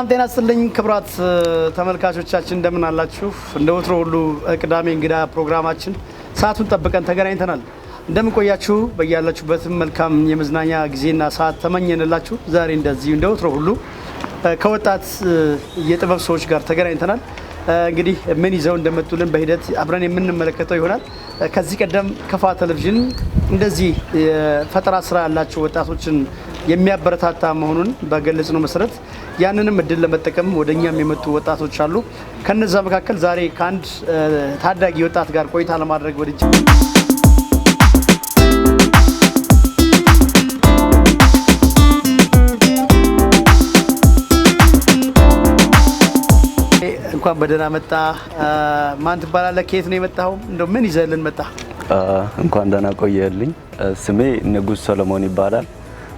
ሰላም ጤና ይስጥልኝ ክቡራት ተመልካቾቻችን፣ እንደምን አላችሁ? እንደ ወትሮ ሁሉ ቅዳሜ እንግዳ ፕሮግራማችን ሰዓቱን ጠብቀን ተገናኝተናል። እንደምን ቆያችሁ? በያላችሁበትም መልካም የመዝናኛ ጊዜና ሰዓት ተመኘንላችሁ። ዛሬ እንደዚሁ እንደ ወትሮ ሁሉ ከወጣት የጥበብ ሰዎች ጋር ተገናኝተናል። እንግዲህ ምን ይዘው እንደመጡልን በሂደት አብረን የምንመለከተው ይሆናል። ከዚህ ቀደም ከፋ ቴሌቪዥን እንደዚህ የፈጠራ ስራ ያላቸው ወጣቶችን የሚያበረታታ መሆኑን በገለጽነው መሰረት ያንንም እድል ለመጠቀም ወደ እኛም የመጡ ወጣቶች አሉ። ከነዛ መካከል ዛሬ ከአንድ ታዳጊ ወጣት ጋር ቆይታ ለማድረግ ወድጄ እንኳን በደህና መጣ። ማን ትባላለህ? ከየት ነው የመጣኸው? እንደው ምን ይዘህልን መጣህ? እንኳን ደህና ቆየልኝ። ስሜ ንጉስ ሰለሞን ይባላል።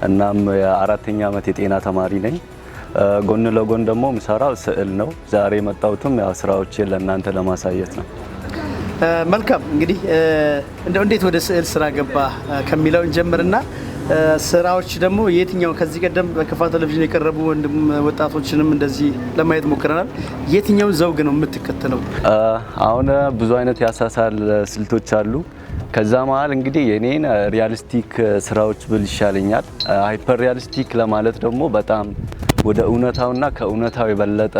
እናም የአራተኛ ዓመት የጤና ተማሪ ነኝ። ጎን ለጎን ደግሞ ምሰራው ስዕል ነው። ዛሬ የመጣሁትም ያው ስራዎቼን ለእናንተ ለማሳየት ነው። መልካም፣ እንግዲህ እንደው እንዴት ወደ ስዕል ስራ ገባ ከሚለው እንጀምርና ስራዎች ደግሞ የትኛው፣ ከዚህ ቀደም በከፋ ቴሌቪዥን የቀረቡ ወንድም ወጣቶችንም እንደዚህ ለማየት ሞክረናል። የትኛውን ዘውግ ነው የምትከተለው? አሁን ብዙ አይነት ያሳሳል ስልቶች አሉ። ከዛ መሀል እንግዲህ የኔን realistic ስራዎች ብል ይሻለኛል። Hyper realistic ለማለት ደግሞ በጣም ወደ እውነታውና ከእውነታው የበለጠ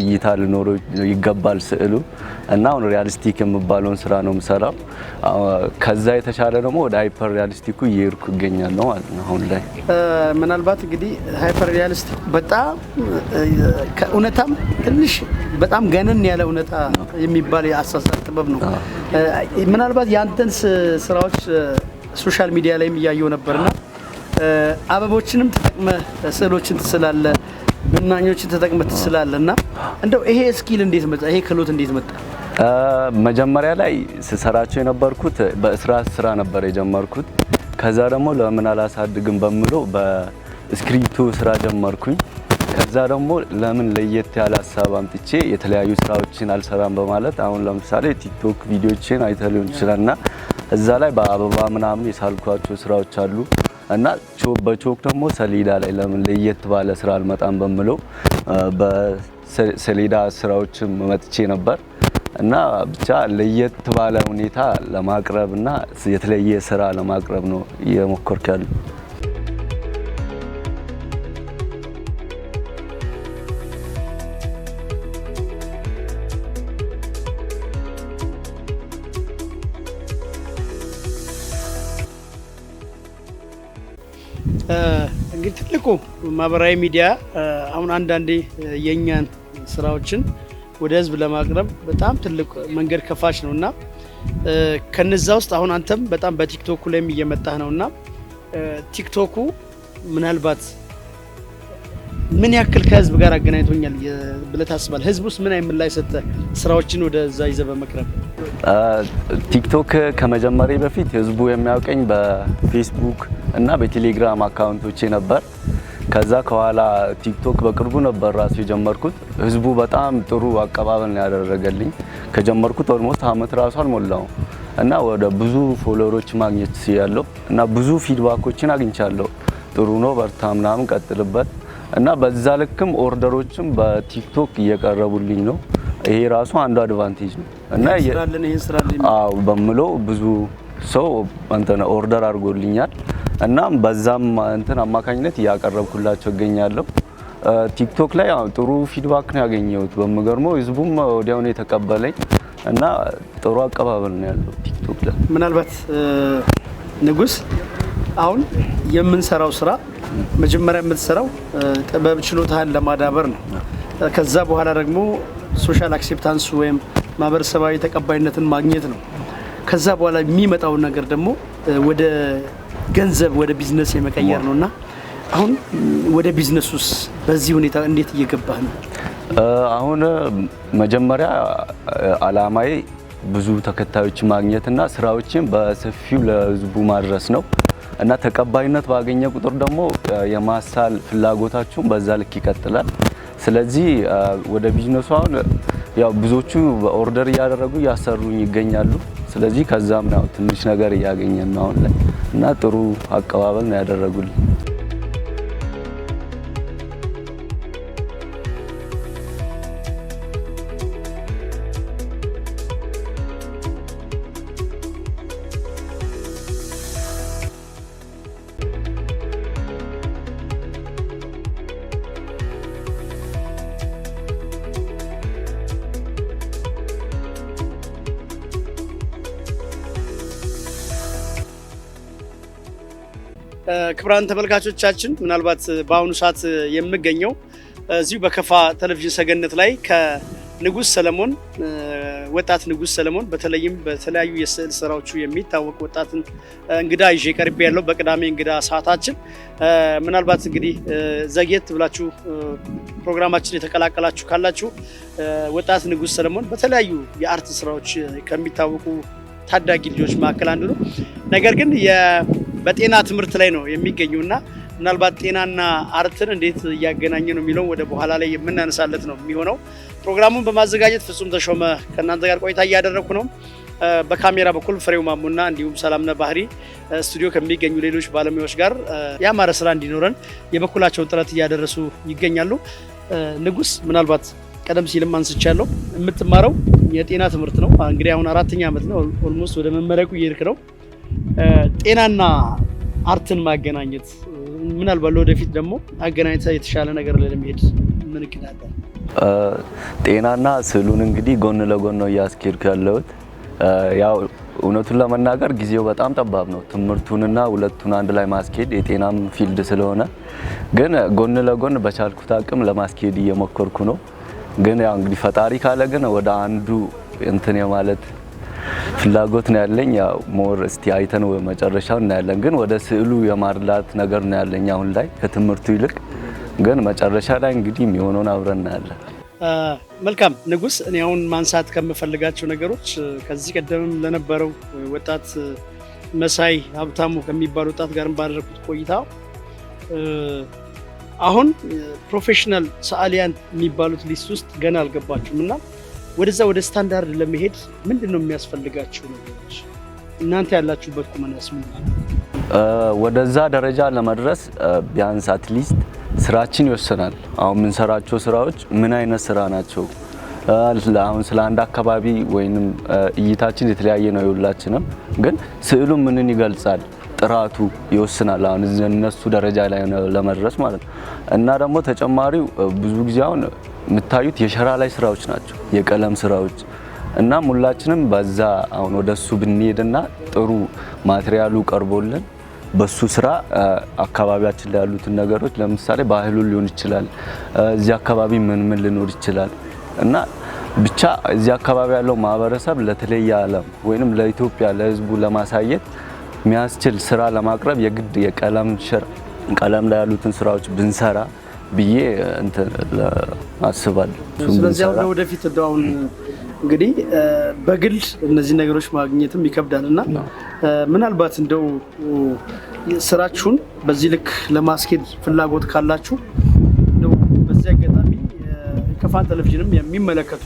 እይታ ሊኖረው ይገባል ስዕሉ፣ እና አሁን realistic የሚባለውን ስራ ነው የምሰራው። ከዛ የተሻለ ደግሞ ወደ hyper realistic ኩ እየሄድኩ እገኛለሁ ማለት ነው አሁን ላይ። ምናልባት እንግዲህ hyper realistic በጣም ከእውነታም ትንሽ በጣም ገነን ያለ እውነታ የሚባል የአሳሳል ጥበብ ነው። ምናልባት የአንተን ስራዎች social media ላይም እያየው ነበርና አበቦችንም ተጠቅመህ ስዕሎችን ትስላለህ፣ ብናኞችን ተጠቅመህ ትስላለህ፣ እና እንደው ይሄ skill እንዴት መጣ? ይሄ ክህሎት እንዴት መጣ? መጀመሪያ ላይ ስሰራቸው የነበርኩት በእስራስ ስራ ነበር የጀመርኩት። ከዛ ደግሞ ለምን አላሳድግም በምለው በእስክሪብቶ ስራ ጀመርኩኝ። ከዛ ደግሞ ለምን ለየት ያለ ሀሳብ አምጥቼ የተለያዩ ስራዎችን አልሰራም በማለት፣ አሁን ለምሳሌ ቲክቶክ ቪዲዮችን አይተህ ሊሆን ይችላልና እዛ ላይ በአበባ ምናምን የሳልኳቸው ስራዎች አሉ፣ እና በቾክ ደግሞ ሰሌዳ ላይ ለምን ለየት ባለ ስራ አልመጣም በምለው በሰሌዳ ስራዎችም መጥቼ ነበር፣ እና ብቻ ለየት ባለ ሁኔታ ለማቅረብ እና የተለየ ስራ ለማቅረብ ነው እየሞከርኩ ያለው። እንግዲህ ትልቁ ማህበራዊ ሚዲያ አሁን አንዳንዴ የእኛን ስራዎችን ወደ ህዝብ ለማቅረብ በጣም ትልቅ መንገድ ከፋች ነው፣ እና ከነዛ ውስጥ አሁን አንተም በጣም በቲክቶኩ ላይም እየመጣህ ነው፣ እና ቲክቶኩ ምናልባት ምን ያክል ከህዝብ ጋር አገናኝቶኛል ብለህ ታስባለህ? ህዝብ ውስጥ ምን አይነት ምላሽ ሰጠህ ስራዎችን ወደዛ ይዘህ በመቅረብ? ቲክቶክ ከመጀመሬ በፊት ህዝቡ የሚያውቀኝ በፌስቡክ እና በቴሌግራም account ኦቼ ነበር። ከዛ ከኋላ ቲክቶክ በቅርቡ ነበር ራሱ የጀመርኩት። ህዝቡ በጣም ጥሩ አቀባበል ነው ያደረገልኝ። ከጀመርኩት almost አመት ራሱ አልሞላውም እና ወደ ብዙ follower ኦች ማግኘት ችያለሁ እና ብዙ feedback ኦችን አግኝቻለሁ። ጥሩ ነው፣ በርታ ምናምን፣ ቀጥልበት፣ እና በዛ ልክም order ኦችም በቲክቶክ እየቀረቡልኝ ነው። ይሄ ራሱ አንዱ advantage ነው እና ስራልን፣ ይሄን ስራልን። አዎ በምለው ብዙ ሰው እንትን order አድርጎልኛል እና በዛም እንትን አማካኝነት እያቀረብኩላቸው እገኛለሁ። ቲክቶክ ላይ ያው ጥሩ feedback ነው ያገኘሁት። በሚገርመው ህዝቡም ወዲያውኑ የተቀበለኝ እና ጥሩ አቀባበል ነው ያለው ቲክቶክ ላይ። ምናልባት ንጉስ፣ አሁን የምንሰራው ስራ መጀመሪያ የምትሰራው ጥበብ ችሎታህን ለማዳበር ነው። ከዛ በኋላ ደግሞ social acceptance ወይም ማህበረሰባዊ ተቀባይነትን ማግኘት ነው። ከዛ በኋላ የሚመጣውን ነገር ደግሞ ወደ ገንዘብ፣ ወደ ቢዝነስ የመቀየር ነው፣ እና አሁን ወደ ቢዝነሱስ በዚህ ሁኔታ እንዴት እየገባህ ነው? አሁን መጀመሪያ አላማዬ ብዙ ተከታዮች ማግኘትና ስራዎችን በሰፊው ለህዝቡ ማድረስ ነው፣ እና ተቀባይነት ባገኘ ቁጥር ደግሞ የማሳል ፍላጎታችሁን በዛ ልክ ይቀጥላል። ስለዚህ ወደ ቢዝነሱ አሁን ያው ብዙዎቹ order እያደረጉ እያሰሩኝ ይገኛሉ። ስለዚህ ከዛም ያው ትንሽ ነገር እያገኘን ነው አሁን ላይ፣ እና ጥሩ አቀባበል ነው ያደረጉልኝ። ክቡራን ተመልካቾቻችን፣ ምናልባት በአሁኑ ሰዓት የምገኘው እዚሁ በከፋ ቴሌቪዥን ሰገነት ላይ ከንጉስ ሰለሞን፣ ወጣት ንጉስ ሰለሞን፣ በተለይም በተለያዩ የስዕል ስራዎቹ የሚታወቅ ወጣትን እንግዳ ይዤ ቀርቤ ያለው በቅዳሜ እንግዳ ሰዓታችን። ምናልባት እንግዲህ ዘግየት ብላችሁ ፕሮግራማችን የተቀላቀላችሁ ካላችሁ፣ ወጣት ንጉስ ሰለሞን በተለያዩ የ art ስራዎች ከሚታወቁ ታዳጊ ልጆች መካከል አንዱ ነው። ነገር ግን በጤና ትምህርት ላይ ነው የሚገኘው እና ምናልባት ጤናና art ን እንዴት እያገናኘ ነው የሚለውን ወደ በኋላ ላይ የምናነሳለት ነው የሚሆነው። ፕሮግራሙን በማዘጋጀት ፍጹም ተሾመ ከእናንተ ጋር ቆይታ እያደረግኩ ነው። በካሜራ በኩል ፍሬው ማሙና እንዲሁም ሰላምነ ባህሪ ስቱዲዮ ከሚገኙ ሌሎች ባለሙያዎች ጋር ያማረ ስራ እንዲኖረን የበኩላቸውን ጥረት እያደረሱ ይገኛሉ። ንጉስ፣ ምናልባት ቀደም ሲልም አንስቻለሁ፣ የምትማረው የጤና ትምህርት ነው። እንግዲህ አሁን አራተኛ ዓመት ነው፣ almost ወደ መመረቁ እየሄድክ ነው። ጤናና art ን ማገናኘት፣ ምናልባት ለወደፊት ደግሞ አገናኝተህ የተሻለ ነገር ላይ ለመሄድ ምን እቅድ አለ? ጤናና ስዕሉን እንግዲህ ጎን ለጎን ነው እያስኬድኩ ያለሁት። ያው እውነቱን ለመናገር ጊዜው በጣም ጠባብ ነው። ትምህርቱንና ሁለቱን አንድ ላይ ማስኬድ የጤናም field ስለሆነ፣ ግን ጎን ለጎን በቻልኩት አቅም ለማስኬድ እየሞከርኩ ነው። ግን ያው እንግዲህ ፈጣሪ ካለ ግን ወደ አንዱ እንትን የማለት ፍላጎት ነው ያለኝ። ያው more እስቲ አይተን መጨረሻው እናያለን። ግን ወደ ስዕሉ የማድላት ነገር ነው ያለኝ አሁን ላይ ከትምህርቱ ይልቅ። ግን መጨረሻ ላይ እንግዲህ የሚሆነውን አብረን እናያለን። መልካም ንጉስ፣ እኔ አሁን ማንሳት ከምፈልጋቸው ነገሮች ከዚህ ቀደምም ለነበረው ወጣት መሳይ ሀብታሙ ከሚባል ወጣት ጋርም ባደረኩት ቆይታ አሁን professional ሰዓሊያን የሚባሉት list ውስጥ ገና አልገባችሁም እና ወደዛ ወደ ስታንዳርድ ለመሄድ ምንድን ነው የሚያስፈልጋችሁ ነገሮች? እናንተ ያላችሁበት ቁመናስ ምንድን ነው? ወደዛ ደረጃ ለመድረስ ቢያንስ at least ስራችን ይወስናል። አሁን የምንሰራቸው ስራዎች ምን አይነት ስራ ናቸው? አሁን ስለ አንድ አካባቢ ወይንም እይታችን የተለያየ ነው የሁላችንም። ግን ስዕሉ ምንን ይገልጻል? ጥራቱ ይወስናል። አሁን እነሱ ደረጃ ላይ ለመድረስ ማለት ነው። እና ደግሞ ተጨማሪው ብዙ ጊዜ አሁን የምታዩት የሸራ ላይ ስራዎች ናቸው፣ የቀለም ስራዎች። እና ሁላችንም በዛ አሁን ወደሱ ብንሄድና ጥሩ material ኡ ቀርቦልን በሱ ስራ አካባቢያችን ላይ ያሉትን ነገሮች፣ ለምሳሌ ባህሉን ሊሆን ይችላል፣ እዚህ አካባቢ ምን ምን ሊኖር ይችላል እና ብቻ እዚህ አካባቢ ያለው ማህበረሰብ ለተለየ ዓለም ወይንም ለኢትዮጵያ ለሕዝቡ ለማሳየት የሚያስችል ስራ ለማቅረብ የግድ የቀለም ቀለም ላይ ያሉትን ስራዎች ብንሰራ ብዬ እንትን አስባለሁ። ስለዚህ አሁን ለወደፊት እንደው አሁን እንግዲህ በግል እነዚህ ነገሮች ማግኘትም ይከብዳል እና ምናልባት እንደው ስራችሁን በዚህ ልክ ለማስኬድ ፍላጎት ካላችሁ፣ እንደው በዚህ አጋጣሚ ከፋ ቴሌቪዥንም የሚመለከቱ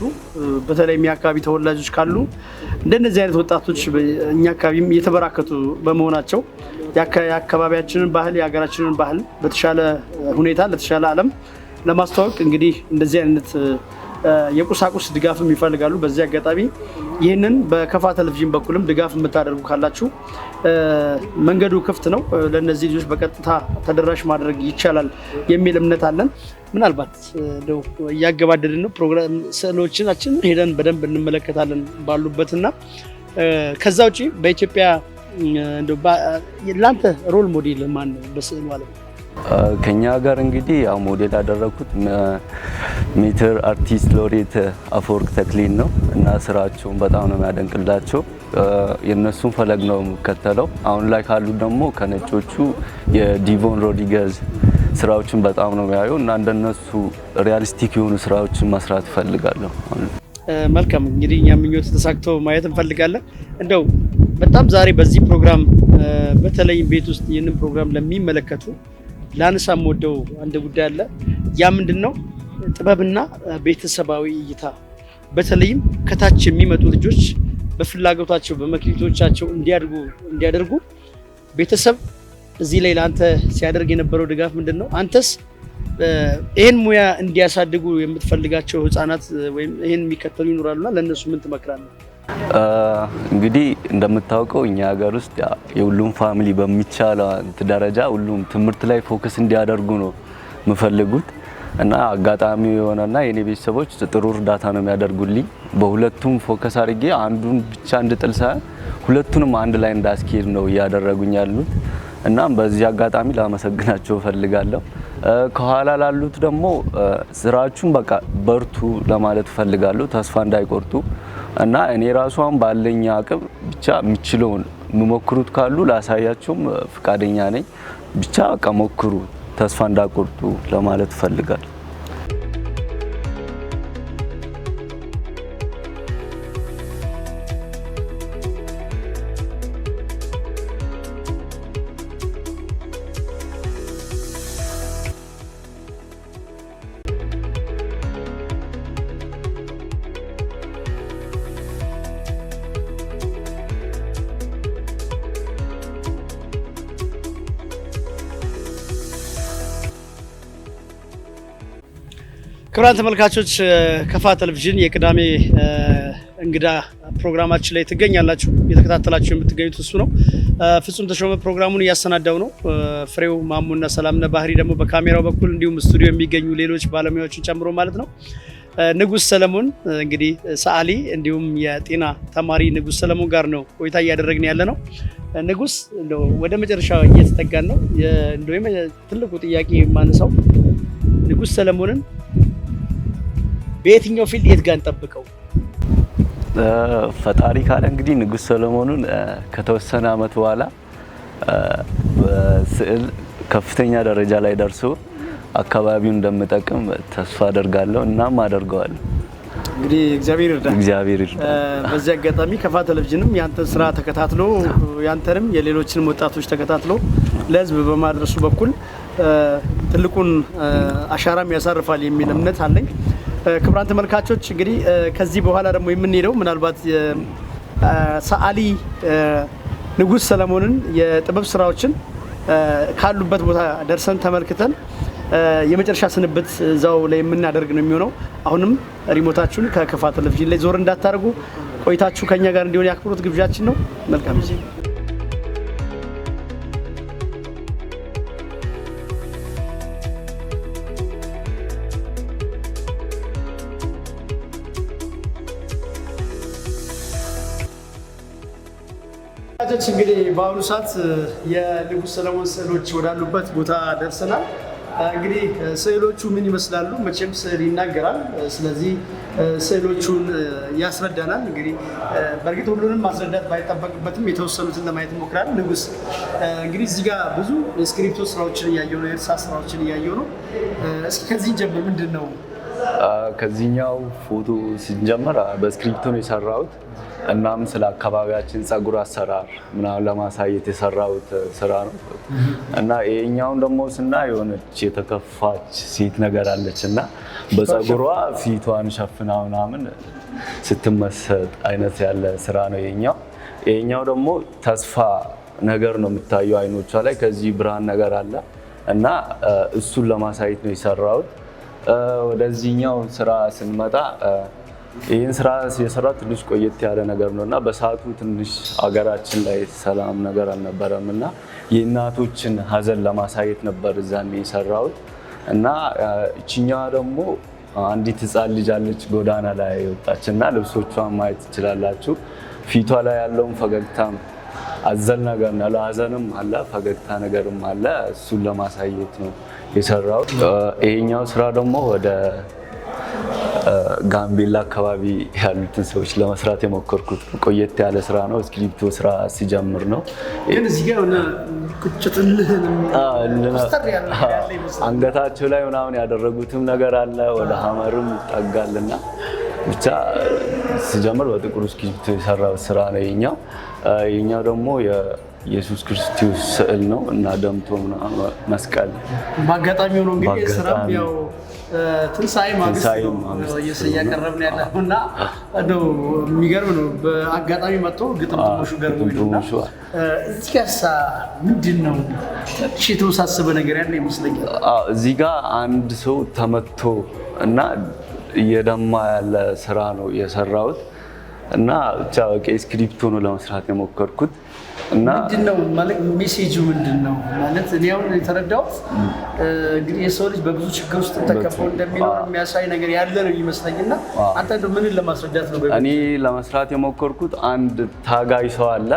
በተለይም የአካባቢ ተወላጆች ካሉ፣ እንደነዚህ አይነት ወጣቶች እኛ አካባቢም እየተበራከቱ በመሆናቸው የአካባቢያችንን ባህል፣ የሀገራችንን ባህል በተሻለ ሁኔታ ለተሻለ ዓለም ለማስተዋወቅ እንግዲህ እንደዚህ አይነት የቁሳቁስ ድጋፍም ይፈልጋሉ። በዚህ አጋጣሚ ይህንን በከፋ ቴሌቪዥን በኩልም ድጋፍ የምታደርጉ ካላችሁ መንገዱ ክፍት ነው። ለእነዚህ ልጆች በቀጥታ ተደራሽ ማድረግ ይቻላል የሚል እምነት አለን። ምናልባት እንደው እያገባደድን ነው፣ ፕሮግራም ስዕሎቻችን ሄደን በደንብ እንመለከታለን ባሉበትና ከዛ ውጪ በኢትዮጵያ ለአንተ role model ማን ነው በስዕሉ ዓለም? ከኛ ጋር እንግዲህ ያው ሞዴል ያደረኩት ሜትር አርቲስት ሎሬት አፈወርቅ ተክሌን ነው እና ስራቸውን በጣም ነው የሚያደንቅላቸው። የእነሱን ፈለግ ነው የምከተለው። አሁን ላይ ካሉ ደግሞ ከነጮቹ የዲቮን ሮድሪገዝ ስራዎችን በጣም ነው የሚያዩ እና እንደነሱ realistic የሆኑ ስራዎችን መስራት እፈልጋለሁ። መልካም፣ እንግዲህ እኛ ምኞት ተሳክቶ ማየት እንፈልጋለን። እንደው በጣም ዛሬ በዚህ ፕሮግራም በተለይም ቤት ውስጥ ይህንን ፕሮግራም ለሚመለከቱ ላነሳ የምወደው አንድ ጉዳይ አለ። ያ ምንድን ነው? ጥበብና ቤተሰባዊ እይታ፣ በተለይም ከታች የሚመጡ ልጆች በፍላጎታቸው በመክሊቶቻቸው እንዲያድጉ እንዲያደርጉ ቤተሰብ እዚህ ላይ ለአንተ ሲያደርግ የነበረው ድጋፍ ምንድን ነው? አንተስ ይህን ሙያ እንዲያሳድጉ የምትፈልጋቸው ህፃናት ወይም ይህን የሚከተሉ ይኖራሉና ለእነሱ ምን ትመክራለህ? እንግዲህ እንደምታውቀው እኛ ሀገር ውስጥ የሁሉም family በሚቻለው ደረጃ ሁሉም ትምህርት ላይ focus እንዲያደርጉ ነው የምፈልጉት እና አጋጣሚ የሆነና የኔ ቤተሰቦች ጥሩ እርዳታ ነው የሚያደርጉልኝ። በሁለቱም focus አድርጌ አንዱን ብቻ እንድጥል ሳይሆን ሁለቱንም አንድ ላይ እንዳስኬድ ነው እያደረጉኝ ያሉት። እናም በዚህ አጋጣሚ ላመሰግናቸው እፈልጋለሁ። ከኋላ ላሉት ደግሞ ስራችሁን በቃ በርቱ ለማለት እፈልጋለሁ። ተስፋ እንዳይቆርጡ እና እኔ ራሷን ባለኝ አቅም ብቻ የምችለውን የሚሞክሩት ካሉ ላሳያቸውም ፍቃደኛ ነኝ። ብቻ በቃ ሞክሩ፣ ተስፋ እንዳይቆርጡ ለማለት እፈልጋለሁ። ክቡራን ተመልካቾች፣ ከፋ ቴሌቪዥን የቅዳሜ እንግዳ ፕሮግራማችን ላይ ትገኛላችሁ። እየተከታተላችሁ የምትገኙት እሱ ነው። ፍጹም ተሾመ ፕሮግራሙን እያሰናዳው ነው። ፍሬው ማሙና ሰላምነ ባህሪ ደግሞ በካሜራው በኩል፣ እንዲሁም ስቱዲዮ የሚገኙ ሌሎች ባለሙያዎችን ጨምሮ ማለት ነው። ንጉስ ሰለሞን እንግዲህ ሰዓሊ እንዲሁም የጤና ተማሪ ንጉስ ሰለሞን ጋር ነው ቆይታ እያደረግን ያለ ነው። ንጉስ፣ እንደው ወደ መጨረሻ እየተጠጋን ነው። እንደው ትልቁ ጥያቄ የማነሳው ንጉስ ሰለሞንን በየትኛው field የት ጋር እንጠብቀው? ፈጣሪ ካለ እንግዲህ ንጉስ ሰለሞኑን ከተወሰነ አመት በኋላ በስዕል ከፍተኛ ደረጃ ላይ ደርሶ አካባቢውን እንደምጠቅም ተስፋ አደርጋለሁ፣ እናም አደርገዋለሁ። እንግዲህ እግዚአብሔር ይርዳ። እግዚአብሔር ይርዳ። በዚህ አጋጣሚ ከፋ ቴሌቪዥንም ያንተን ስራ ተከታትሎ፣ ያንተንም የሌሎችንም ወጣቶች ተከታትሎ ለህዝብ በማድረሱ በኩል ትልቁን አሻራም ያሳርፋል የሚል እምነት አለኝ። ክቡራን ተመልካቾች፣ እንግዲህ ከዚህ በኋላ ደግሞ የምንሄደው ምናልባት ሰዓሊ ንጉስ ሰለሞንን የጥበብ ስራዎችን ካሉበት ቦታ ደርሰን ተመልክተን የመጨረሻ ስንብት እዛው ላይ የምናደርግ ነው የሚሆነው። አሁንም remote ኣችሁን ከከፋ ቴሌቪዥን ላይ ዞር እንዳታደርጉ፣ ቆይታችሁ ከኛ ጋር እንዲሆን የአክብሮት ግብዣችን ነው። መልካም ጊዜ። እንግዲህ በአሁኑ ሰዓት የንጉስ ሰለሞን ስዕሎች ወዳሉበት ቦታ ደርሰናል። እንግዲህ ስዕሎቹ ምን ይመስላሉ? መቼም ስዕል ይናገራል። ስለዚህ ስዕሎቹን ያስረዳናል። እንግዲህ በእርግጥ ሁሉንም ማስረዳት ባይጠበቅበትም የተወሰኑትን ለማየት እንሞክራለን። ንጉስ፣ እንግዲህ እዚህ ጋር ብዙ የእስክሪብቶ ስራዎችን እያየሁ ነው፣ የእርሳስ ስራዎችን እያየሁ ነው። እስኪ ከዚህ ጀምር፣ ምንድን ነው? ከዚህኛው ፎቶ ስንጀምር በእስክሪብቶ ነው የሰራሁት። እናም ስለ አካባቢያችን ጸጉር አሰራር ምናምን ለማሳየት የሰራሁት ስራ ነው። እና ይሄኛውን ደግሞ ስናይ የሆነች የተከፋች ሴት ነገር አለች እና በጸጉሯ ፊቷን ሸፍና ምናምን ስትመሰጥ አይነት ያለ ስራ ነው ይሄኛው። ይሄኛው ደግሞ ተስፋ ነገር ነው የምታየው አይኖቿ ላይ፣ ከዚህ ብርሃን ነገር አለ እና እሱን ለማሳየት ነው የሰራሁት። ወደዚህኛው ስራ ስንመጣ ይህን ስራ የሰራ ትንሽ ቆየት ያለ ነገር ነው እና በሰዓቱ ትንሽ ሀገራችን ላይ ሰላም ነገር አልነበረም እና የእናቶችን ሀዘን ለማሳየት ነበር እዛኔ የሰራሁት። እና እችኛዋ ደግሞ አንዲት ሕፃን ልጅ አለች፣ ጎዳና ላይ የወጣች፣ እና ልብሶቿን ማየት ትችላላችሁ። ፊቷ ላይ ያለውን ፈገግታም አዘል ነገር ነው ያለው። ሀዘንም አለ፣ ፈገግታ ነገርም አለ። እሱን ለማሳየት ነው የሰራሁት። ይሄኛው ስራ ደግሞ ወደ ጋምቤላ አካባቢ ያሉትን ሰዎች ለመስራት የሞከርኩት ቆየት ያለ ስራ ነው። እስክሪብቶ ስራ ሲጀምር ነው። ግን እዚህ ጋር የሆነ ቁጭት አንገታቸው ላይ ምናምን ያደረጉትም ነገር አለ። ወደ ሀመርም ይጠጋልና ብቻ ሲጀምር በጥቁር እስክሪብቶ የሰራው ስራ ነው ይሄኛው። ይሄኛው ደግሞ የኢየሱስ ክርስቶስ ስዕል ነው እና ደምቶ ምናምን መስቀል በአጋጣሚ ሆኖ እንግዲህ ስራም ያው ትንሣኤ ማግስት ነው እያቀረብን ያለው እና እንደው የሚገርም ነው። በአጋጣሚ መጥቶ ግጥምጥሞሹ ገርሞኝ ነው። እዚህ ጋርሳ ምንድን ነው? ትንሽ የተወሳሰበ ነገር ያለ ይመስለኛል። እዚህ ጋር አንድ ሰው ተመቶ እና እየደማ ያለ ስራ ነው የሰራሁት እና ብቻ በቃ እስክሪብቶ ነው ለመስራት የሞከርኩት። እና ምንድን ነው ማለት message ኡ ምንድን ነው ማለት? እኔ አሁን የተረዳሁት እንግዲህ የሰው ልጅ በብዙ ችግር ውስጥ ተከቦ እንደሚኖር የሚያሳይ ነገር ያለ ነው ይመስለኝ። እና አንተ እንደው ምንን ለማስረዳት ነው? እኔ ለመስራት የሞከርኩት አንድ ታጋይ ሰው አለ።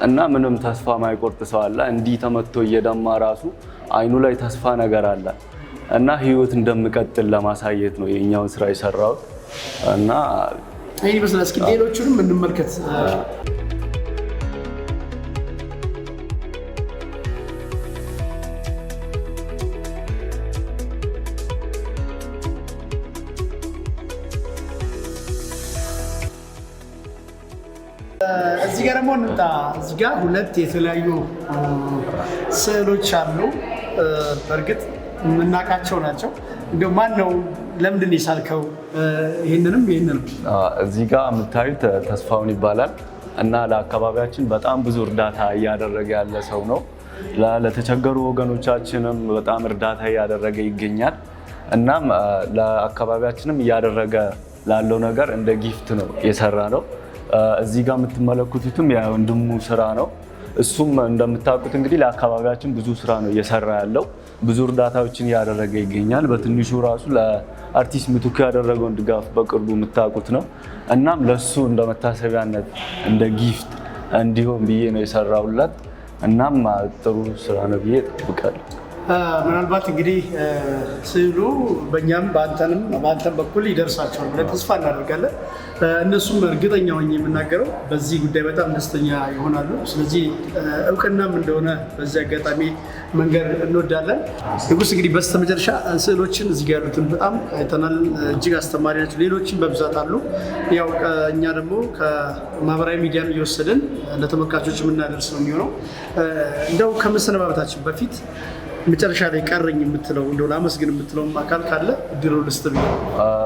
እና ምንም ተስፋ ማይቆርጥ ሰው አለ። እንዲህ ተመቶ እየደማ ራሱ አይኑ ላይ ተስፋ ነገር አለ እና ህይወት እንደምቀጥል ለማሳየት ነው የኛውን ስራ የሰራሁት እና ይህን ይመስላል። እስኪ ሌሎቹንም እንመልከት። እዚህ ጋር ደግሞ እንምጣ። እዚህ ጋር ሁለት የተለያዩ ስዕሎች አሉ። በእርግጥ የምናውቃቸው ናቸው። እንደው ማን ነው? ለምንድን ነው የሳልከው? ይህንንም ይህንንም። እዚህ ጋር የምታዩት ተስፋውን ይባላል እና ለአካባቢያችን በጣም ብዙ እርዳታ እያደረገ ያለ ሰው ነው። ለተቸገሩ ወገኖቻችንም በጣም እርዳታ እያደረገ ይገኛል። እናም ለአካባቢያችንም እያደረገ ላለው ነገር እንደ gift ነው የሰራ ነው። እዚህ ጋር የምትመለከቱትም የወንድሙ ስራ ነው። እሱም እንደምታውቁት እንግዲህ ለአካባቢያችን ብዙ ስራ ነው እየሰራ ያለው። ብዙ እርዳታዎችን እያደረገ ይገኛል። በትንሹ ራሱ ለአርቲስት ምትኩ ያደረገውን ድጋፍ በቅርቡ የምታውቁት ነው። እናም ለሱ እንደ መታሰቢያነት እንደ gift እንዲሆን ብዬ ነው የሰራሁለት። እናም ጥሩ ስራ ነው ብዬ እጠብቃለሁ። ምናልባት እንግዲህ ስዕሉ በእኛም በአንተንም በአንተም በኩል ይደርሳቸዋል ብለን ተስፋ እናደርጋለን። እነሱም እርግጠኛ ሆኜ የምናገረው በዚህ ጉዳይ በጣም ደስተኛ ይሆናሉ። ስለዚህ እውቅናም እንደሆነ በዚህ አጋጣሚ መንገር እንወዳለን። ንጉስ፣ እንግዲህ በስተመጨረሻ ስዕሎችን እዚህ ጋር ያሉትን በጣም አይተናል። እጅግ አስተማሪ ናቸው። ሌሎችን በብዛት አሉ። ያው እኛ ደግሞ ከማህበራዊ ሚዲያም እየወሰድን ለተመልካቾች የምናደርስ ነው የሚሆነው። እንደው ከመሰነባበታችን በፊት መጨረሻ ላይ ቀረኝ የምትለው፣ እንደው ላመስግን የምትለውም አካል ካለ እድሉ ልስጥ ብዬ።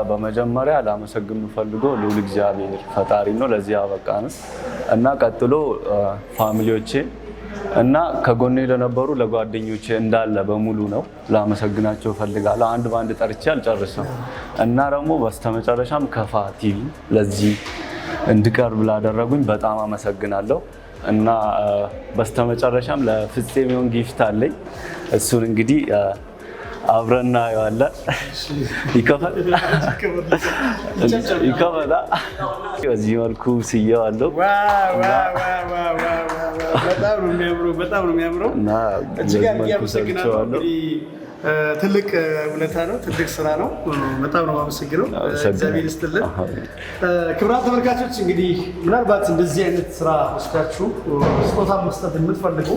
በመጀመሪያ ላመሰግን የምፈልገው ልዑል እግዚአብሔር ፈጣሪ ነው፣ ለዚህ ያበቃን፣ እና ቀጥሎ family ዎቼ እና ከጎኔ ለነበሩ ለጓደኞቼ እንዳለ በሙሉ ነው ላመሰግናቸው እፈልጋለሁ። አንድ በአንድ ጠርቼ አልጨርስም። እና ደግሞ በስተመጨረሻም ከፋ ቲቪ ለዚህ እንድቀርብ ላደረጉኝ በጣም አመሰግናለሁ። እና በስተመጨረሻም ለፍፄ የሚሆን gift አለኝ። እሱን እንግዲህ አብረን እናየዋለን። ይከፈል ይከፈላ። በዚህ መልኩ ስየዋለሁ። በጣም ነው የሚያምረው። በጣም ነው የሚያምረው። እና እጅግ በዚህ አድርጌ መልኩ አመሰግናለሁ። ሰርቼዋለሁ። እንግዲህ ትልቅ ውለታ ነው፣ ትልቅ ስራ ነው። በጣም ነው የማመሰግነው። አመሰግናለሁ። እግዚአብሔር ይስጥልን። ክቡራን ተመልካቾች፣ እንግዲህ ምናልባት እንደዚህ አይነት ስራ ወስዳችሁ ስጦታ መስጠት የምትፈልጉ፣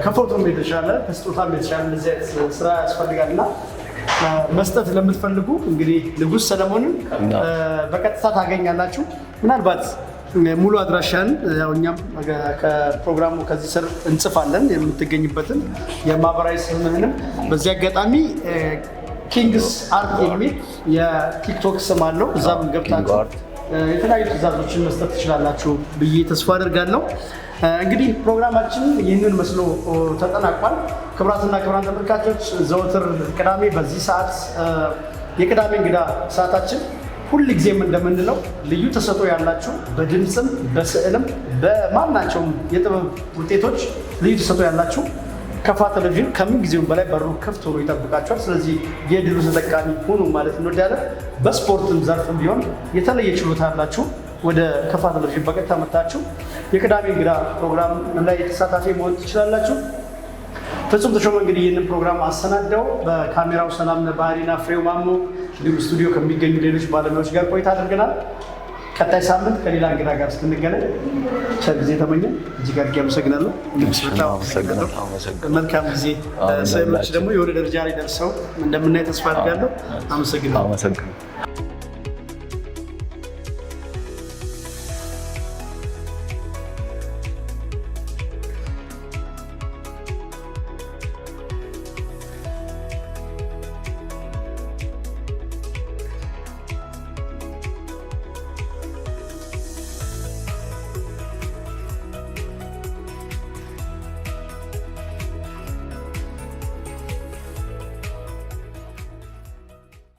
ከፎቶም የተሻለ ከስጦታም የተሻለ እንደዚህ አይነት ስራ ያስፈልጋል እና መስጠት ለምትፈልጉ እንግዲህ ንጉስ ሰለሞንን በቀጥታ ታገኛላችሁ። ምናልባት ሙሉ አድራሻን ያው እኛም ከፕሮግራሙ ከዚህ ስር እንጽፋለን፣ የምትገኝበትን የማህበራዊ ስምህንም። በዚህ አጋጣሚ Kings Art የሚል የቲክቶክ ስም አለው። እዛም ገብታችሁ Art። የተለያዩ ትዕዛዞችን መስጠት ትችላላችሁ ብዬ ተስፋ አደርጋለሁ። እንግዲህ ፕሮግራማችን ይህንን መስሎ ተጠናቋል። ክቡራትና ክቡራን ተመልካቾች፣ ዘወትር ቅዳሜ በዚህ ሰዓት የቅዳሜ እንግዳ ሰዓታችን፣ ሁል ጊዜም እንደምንለው ልዩ ተሰጥኦ ያላችሁ፣ በድምፅም በስዕልም በማናቸውም የጥበብ ውጤቶች ልዩ ተሰጥኦ ያላችሁ፣ ከፋ ቴሌቪዥን ከምን ጊዜውም በላይ በሩ ክፍት ሆኖ ይጠብቃችኋል። ስለዚህ የድሉ ተጠቃሚ ሁኑ ማለት እንወዳለን። በስፖርትም ዘርፍም ቢሆን የተለየ ችሎታ ያላችሁ ወደ ከፋ ቴሌቪዥን በቀጥታ መጥታችሁ የቅዳሜ እንግዳ ፕሮግራም ላይ ተሳታፊ መሆን ትችላላችሁ። ፍጹም ተሾመ እንግዲህ ይህንን ፕሮግራም አሰናደው፣ በካሜራው ሰላም ባህሪና ፍሬው ማሞ እንዲሁም ስቱዲዮ ከሚገኙ ሌሎች ባለሙያዎች ጋር ቆይታ አድርገናል። ቀጣይ ሳምንት ከሌላ እንግዳ ጋር እስክንገናኝ ቸር ጊዜ ተመኘን። እጅግ አድርጌ አመሰግናለሁ። ንጉስ፣ በጣም አመሰግናለሁ። አመሰግናለሁ። መልካም ጊዜ። አሜን። ስዕሎች ሁላችን። ደግሞ የሆነ ደረጃ ላይ ደርሰው እንደምናይ ተስፋ አድርጋለሁ። አመሰግናለሁ። አመሰግናለሁ።